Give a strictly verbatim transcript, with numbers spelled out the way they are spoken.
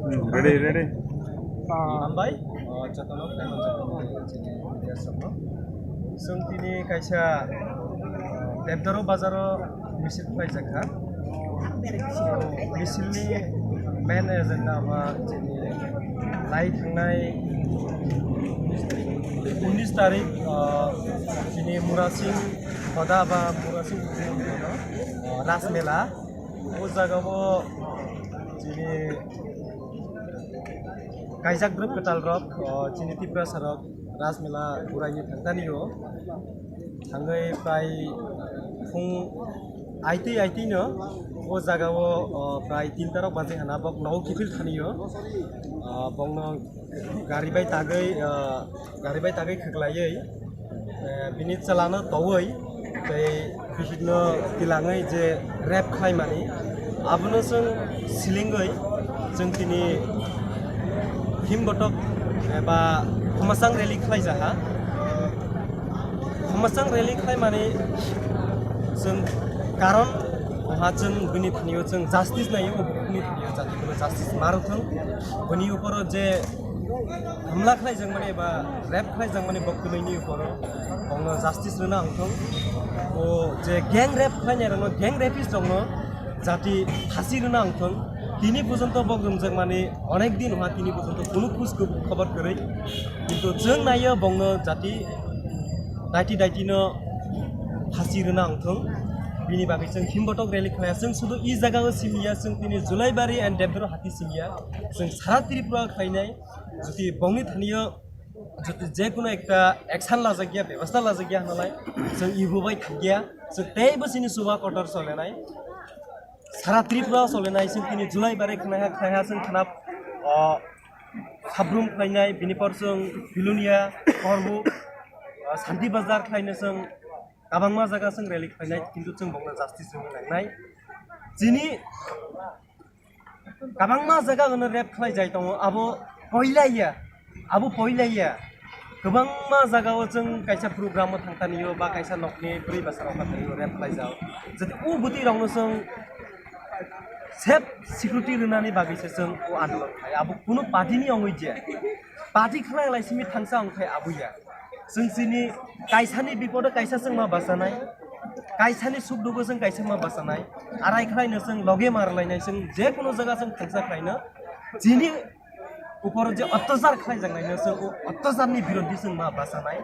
Ready, ready. Hambai, o, jotono khaiman jotono chini media sokno. Chwng tini kaisa, o, Debdaro bazaro misil khlaijakha. Misilni main agenda ba chini lai thangnai unis tarik, o, chini Murasing Hoda ba Murasing, o, Ras Mela. O jagao chini kaijak group kwtal rok, o, chini Tiprasa rok Ras Mela buraini thangtani o. Thangwi prai phung aitwi aitwi no o jagao, o, prai tinta rok baji hana bok nogo kiphil thani o. O, bokno gari bai tagwi, o, gari bai tagwi khwklaiwi, eh, bini chwlano towi tei bihikno tilangwi je rape khlaimani, abono chwng silingwi chwng tini himbotok eba khomachang rally khlaijaha. Khomachang rally khlaimani chwng karon oha chwng bini thani o chwng justice naio, bini thani o jati kuno justice maruthung. Bini uporo je hamla khlaijakmani eba rape khlaijakmani bokthumnaini uporo bokno justice rwna wngthung. O je gang rape khlainai rokno, gang rapist rokno jati phasi rwna wngthung. Tini porjonto bok rumjakmani onek din wngkha, tini porjonto kunu khoj khobor kwrwi. Kintu chwng naio bokno jati daiti daiti no phasi rwna wngthung. Bini bagwi chwng himbotok rally khlaiya, chwng sudu i jagao simiya, chwng tini Julaibari and Debdaro hati simiya, chwng sara Tripura khlainai. Jodi bongni thani o jodi je kono ekta action lajak ya, bebostha lajak ya hwnalai, chwng ibu bai thangya, chwng teibo chini chuba kotor solenai. Sara Tripura solenai chwng tini Julaibari khnaiha khnaiha chwng khna, o, Sabrum khlainai, bini por chwng Bilonia, Korbuk, o, Santi Bazar khlaino chwng kabangma jaga chwng rally khlainai, kintu chwng bokno justice rwna nangnai. Chini kabangma jaga gano rape khlai jai tongo, abo poila ya, abo poila ya. Kwbangma jaga o chwng kaisa program o thangtani o ba kaisa nokni bwrwi bwsarok thangtani o rape khlai jao. Jodi o bwtwi rokno chwng safe security rwnani bagwi se chwng o andolon khai, abo kunu party ni ongwi je. Party khlai lai simi thangsa ongkhai abo ya. Chwng chini kaisani bipodo kaisa chwng ma bachanai, kaisani suk dugo chwng kaisa ma bachanai, arai khlaino chwng loge ma rwlainai, chwng je kono jaga chwng thangsa khlaino chini upor je ottachar khlaijaknaino chwng o ottacharni birodhi chwng ma bachanai.